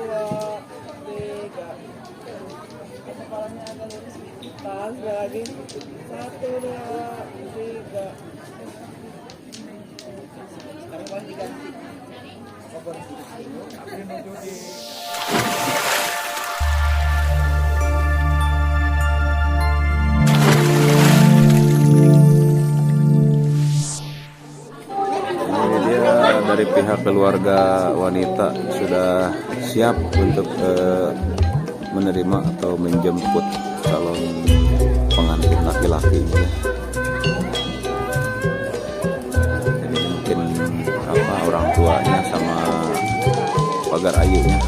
2, 3. Kepalanya agak lurus. Tahan sekali lagi. 1, 2, 3. Sekarang boleh diganti. Oh, boleh. Ini dia dari pihak keluarga wanita sudah siap untuk menerima atau menjemput calon pengantin laki-laki ya. Jadi mungkin apa orang tuanya sama pagar ayunya.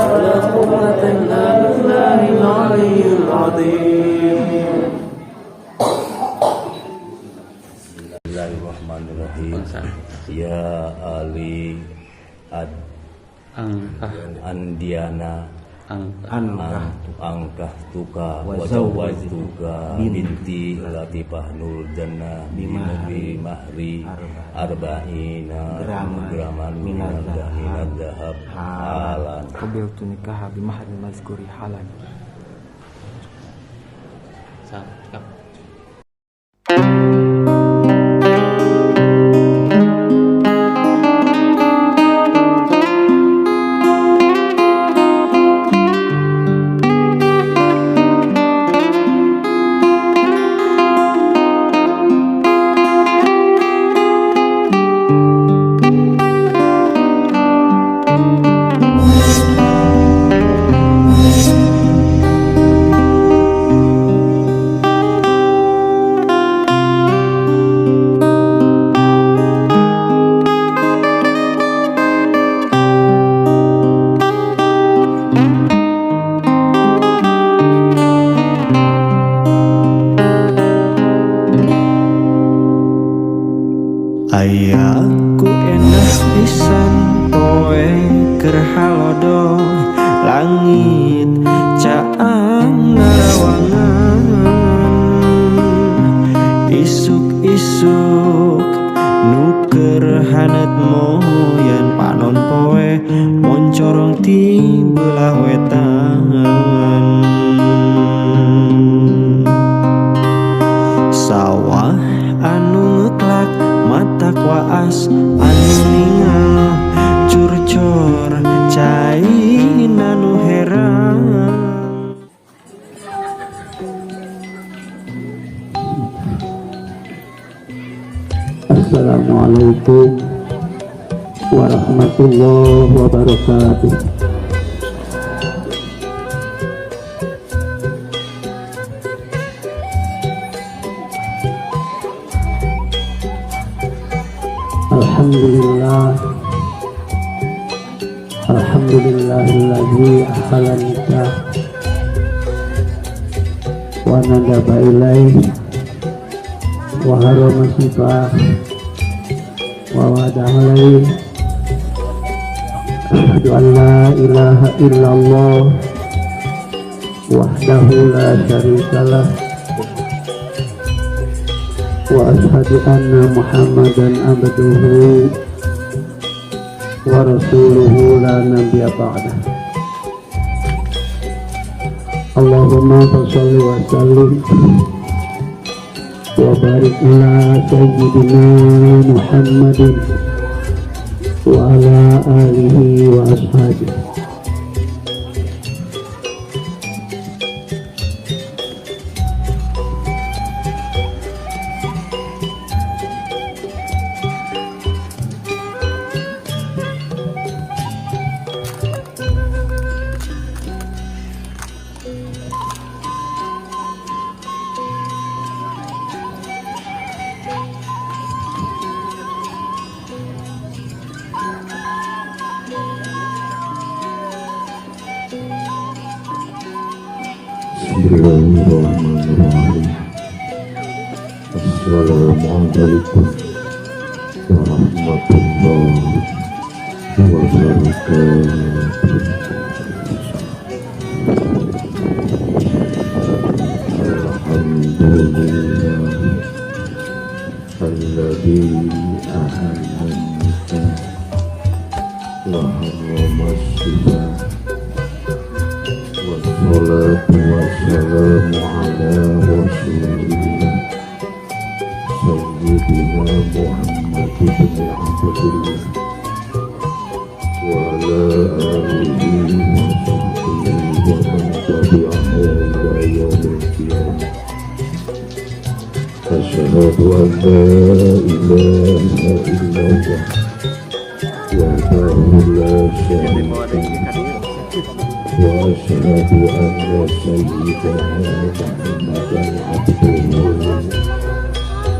ولا قوة إلا بالله العلي العظيم. Bismillahirrahmanirrahim. Ya Ali Ad Angkah. Andiana. Angkah. Angkah tuka wa zawwajtuka binti Latifah Nur Jannah bi mahri arba'ina graman minal dahab halan. قبلت نكاح بمهر المذكور حالا. Cakep. Ayaku enak pisan poe keur halodo, langit caang ngarawangan, isuk-isuk nu keur haneut moyan panon poe moncorong ti belah wetan. Sawah anu ngeklak matak waas anu ningal curcor cai anu herang. Assalamualaikum warahmatullahi wabarakatuh. Alhamdulillah. Alhamdulillahilladzi ahalla nikah wa nadaba ilaih wa harama sifah wa wada alaih. Asyhadu an la ilaha illallah wahdahu la syarikalah wa asyhadu anna Muhammadan abduhu wa rasuluhu la nabiyya ba'dah. Allahumma shalli wa sallim wa barik ala sayyidina Muhammadin wa ala alihi wa ashabihi. Bismillahirrahmanirrahim. Assalamualaikum warahmatullahi wabarakatuh. Alhamdulillah alladzi ahalla nikah wa harrama as-sifah. Wassalatu wassalamu ala rasulillah sayyidina Muhammad ibn Abdillah wa ala alihi wa sahbihi wa man tabi'ahu ila yaumil qiyamah. Asyhadu an la ilaha illallah wahdahu la syarika lah wa asyhadu anna sayyidana Muhammadan abduhu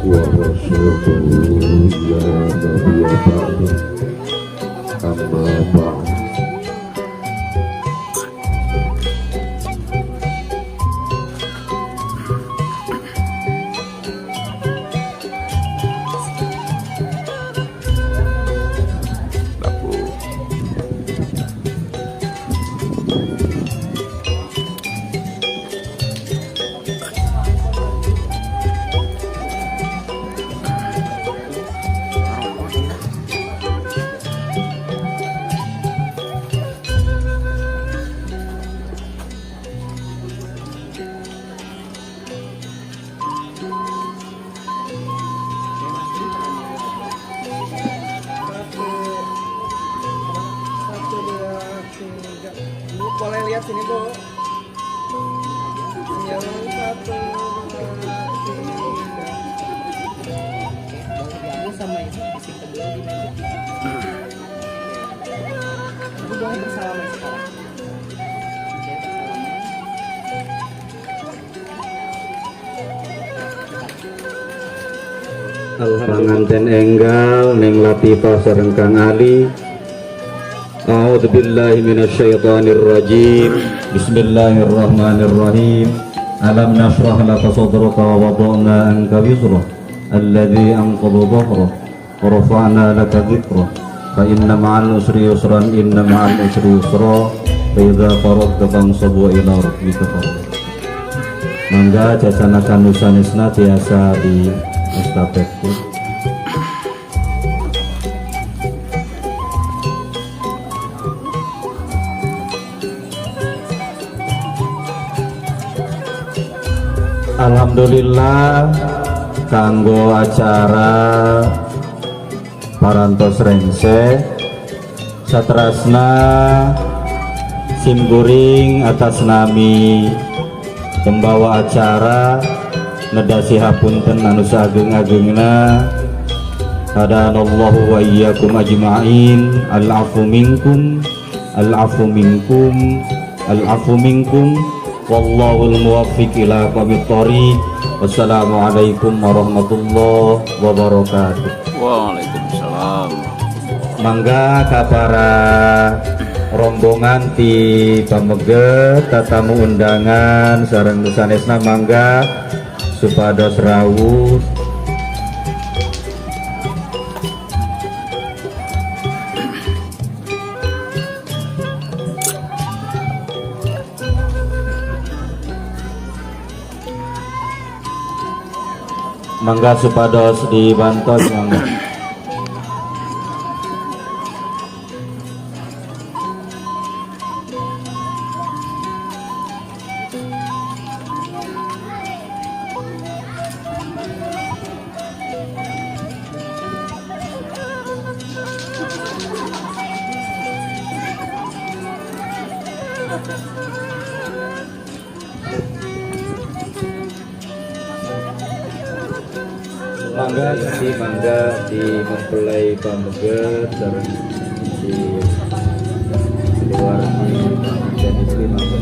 wa rasuluhu la nabiyya ba'dahu. Amma ba'd. Boleh lihat sini, Bu. Senyum 1, 2, 3. Oke, boleh diambil sama ibu disimpan dulu di meja. Ibu boleh bersalaman sekarang. Oke, bersalaman. Panganten enggal Neng Latifah sareng Kang Ali. A'udzu billahi minasyaitonir rajim. Bismillahirrahmanirrahim. Alam nashrah laka sadraka wa wada'na anka wizrak alladzi anqadha dhahrak wa rafa'na laka dhikrak. Fa inna ma'al usri yusran, inna ma'al usri yusra. Fa idza faragta fansab wa ila rabbika farghab. Mangga cacanakan nusanesna tiasa di estafetkeun. Alhamdulillah kanggo acara parantos rengse satrasna simkuring atas nami pembawa acara nedasi hapunten anu saageng-agengna. Hadanallahu wa iyyakum ajmain. Al-afu minkum, al-afu minkum, al-afu minkum. Wallahul muwaffiq ila aqwamit thoriq. Wassalamualaikum warahmatullahi wabarakatuh. Waalaikumsalam. Mangga ka para rombongan ti Pameget tatamu undangan sareng nusanesna mangga supados rawuh. Mangga supados dibantos mangga. Mangga di mangga di mempelai Pameget sareng di luar di dan istri mangga.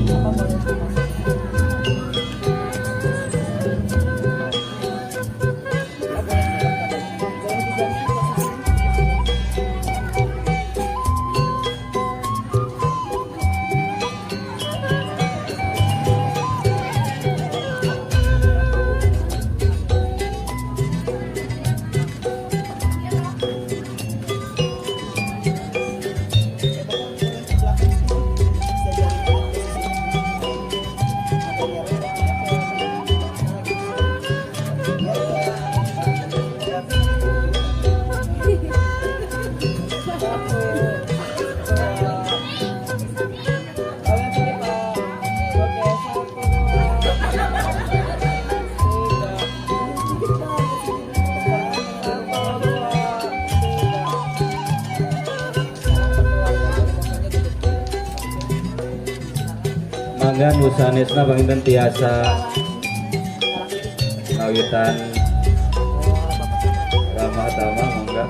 Mangga nu sanesna panginten tiasa ngawitan ramah tamah, mangga.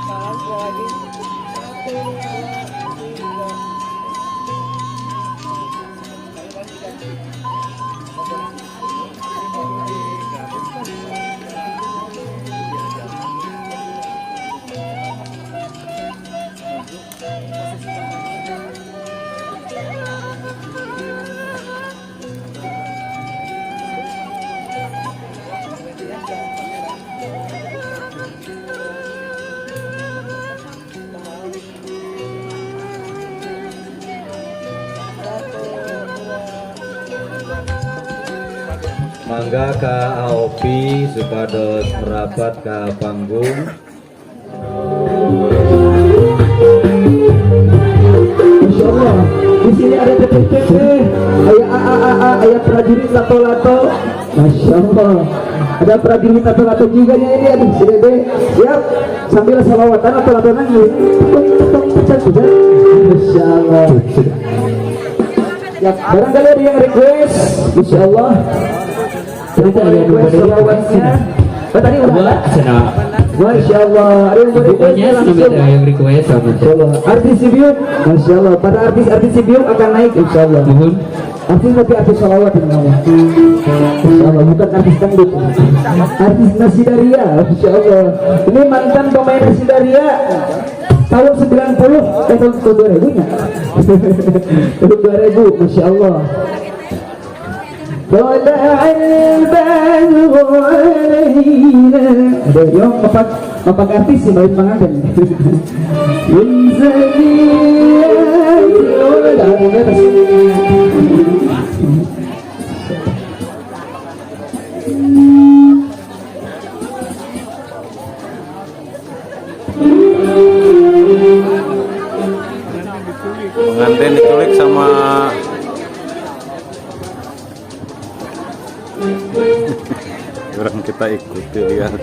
Tahan sekali lagi. Satu, dua, tiga. Mangga ka Aopi supados merapat ke panggung. Masya Allah, di sini ada TPTP, aya AAAA, aya prajurit lato-lato. Masya Allah, ada prajurit lato-lato juga nya ini, aduh si Dede. Siap, sambil salawatan lato-lato nangis. Masya Allah. Ya, barangkali ada yang request, Masya Allah. Ternyata ada yang request salawatnya. Oh, tadi udah ada? Masya Allah, ada yang request langsung. Ada yang request sama. Masya Allah. Artis Sibiuk, Masya Allah. Para artis-artis Sibiuk akan naik, Insya Allah. Artis tapi artis salawat ini namanya. Insya Allah, bukan artis dangdut. Artis Nasidaria, Masya Allah. Ini mantan pemain Nasidaria tahun 90, tahun 2000 nya. Tahun 2000, Masya Allah. Tola'al badru alaina. Ada yang mapak artis sih balik pengantin. Pengantin diculik sama orang, kita ikuti lihat.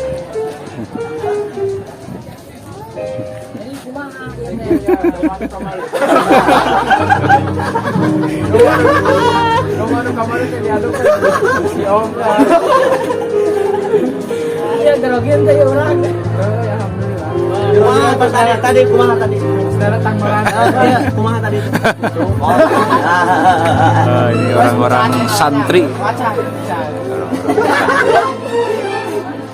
Iya, gerogian teh urang. Kumaha tadi, kumaha tadi? Saudara tanggulan. Kumaha tadi? Nah, ini orang-orang santri.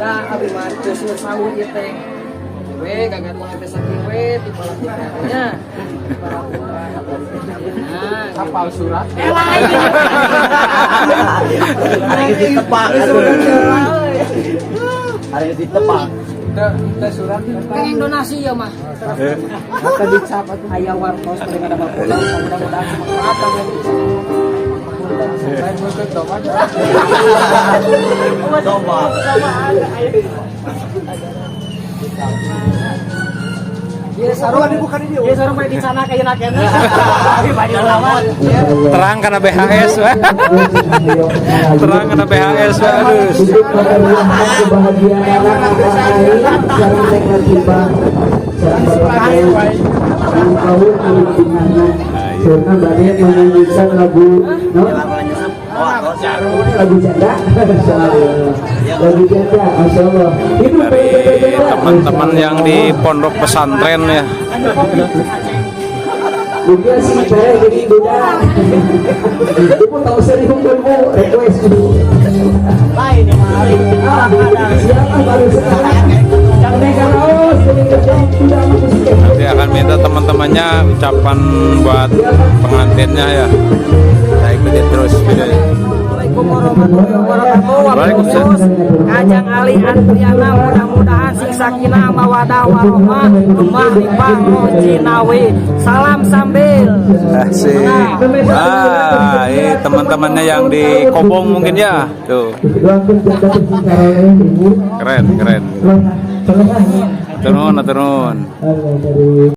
Dah abi mah teu sahur ieu teh. We kagantungan teh saking we ti nya. Hafal surat. Ada yang ditepak. Ada yang ditepak. Teh surat. Pengen donasi ya mah. Kata dicap atuh. Aya wartos paling ada bapak. Mudah-mudahan semangat. Lain buntut domba. Domba. Iya sarung Iya sarung bari dicana kayak keneh. Terang karena BHS weh. Terang karena BHS weh, aduh. Hidup memeriahkan kebahagiaan anak anak sareng Teh Latifah sareng Bapak Kiai tahun anu bingahna. Saurna bade menyanyikan lagu no? Lagu janda. Lagu janda, Masya Allah. Hidup Dari teman-teman yang di pondok pesantren ya. Mungkin sih saya jadi budak. Ibu tahu saya dihukum bu, request bu. Lain ya mah. Siapa baru sekarang? Nanti akan minta teman-temannya ucapan buat pengantinnya ya. Kita ikuti terus videonya. Assalamualaikum warahmatullahi wabarakatuh. Waalaikumsalam. Kajang Ali Andriana mudah-mudahan sing sakinah mawadah warohmah gemah ripah roh jinawi. Salam sambil. Asik. Ah, ini teman-temannya yang di Kobong mungkin ya. Tuh. Keren, keren. Turun, turun.